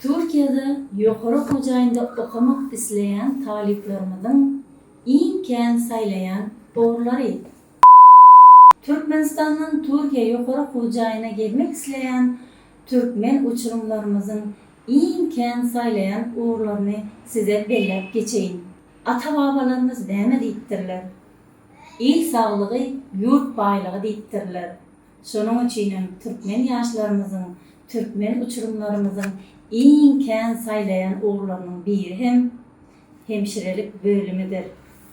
Türkiýede ýokary okuw jaýynda okamak isleýän talyplarymyzyň iň kän saýlaýan ugurlary. Türkmenistandan Türkiýe ýokary okuw jaýyna gelmek isleýän türkmen uçurymlarymyzyň iň kän saýlaýan ugurlaryny size belläp geçeýin. Ata-babalarymyz näme diýipdirler? Il saglygy, ýurt baýlygy diýipdirler. Şonuň üçinem türkmen ýaşlarymyzyň, türkmen uçurymlarymyzyň iň kän saýlaýan ugurlarynyň biri hem hemşirelik bölümidir,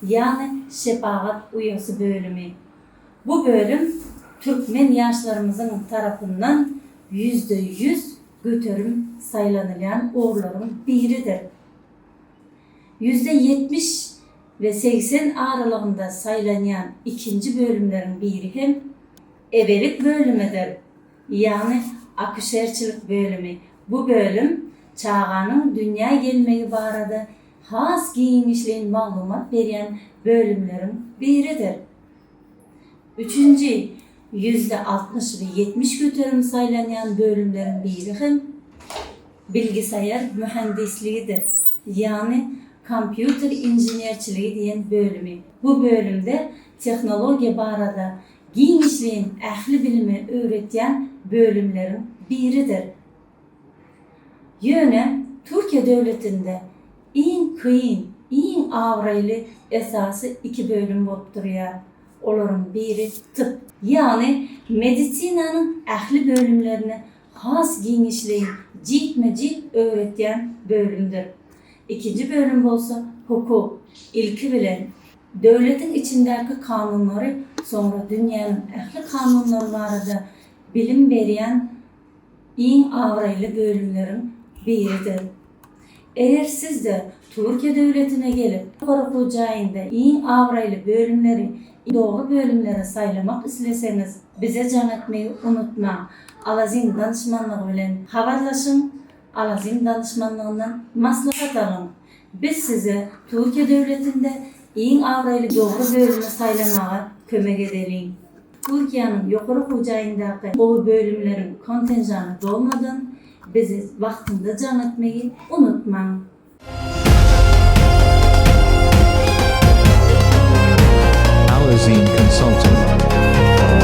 ýagny şepagat uýasy bölümi. Bu bölüm türkmen ýaşlarymyzyň tarapyndan 100% saýlanylýan ugurlaryň biridir. 70% we 80 aralygynda saýlanýan ikinji bölümleriň biri hem ebelik bölümidir, ýagny akuşerçilik bölümi. Bu bölüm çaganyň dünýä gelmegi barada has giňişleýin maglumat berýän bölümleriň biridir. Üçünji, 60% we 70% saýlanýan bölümleriň biri hem bilgisaýar mühendisligidir, ýagny kompýuter inženerçiligi diýen bölümi. Bu bölümde tehnologiýa barada giňişleýin ähli bilimi öwretýän bölümleriň biridir. Ýöne Türkiýe döwletinde iň kyn, iň abraýly esasy iki bölüm bolup durýar. Olaryň biri typ, ýagny medisinanyň ähli bölümlerini has giňişleýin jikme-jik öwretýän bölümdir. Ikinji bölüm bolsa hukuk, ilki bilen, döwletiň içindäki kanunlary, soňra dünýäniň ähli kanunlary barada bilim berýän iň abraýly bölümleriň biridir. Eger siz-de Türkiýe döwletine gelip, ýokary okuw jaýynda iň abraýly bölümleri, dogry bölümleri saýlamak isleseňiz, bize jaň etmegi unutmaň. Alazin danyşmanlygy bilen habarlaşyň, Alazin danyşmanlygyndan maslahat alyň. Biz size Türkiýe döwletinde iň abraýly dogry bölümi saýlamaga kömek edeliň. Türkiýäniň ýokary okuw jaýyndaky gowy bölümleriň kontenjany dolmadan bizi wagtynda jaň etmegi unutmaň. Alazine Consulting.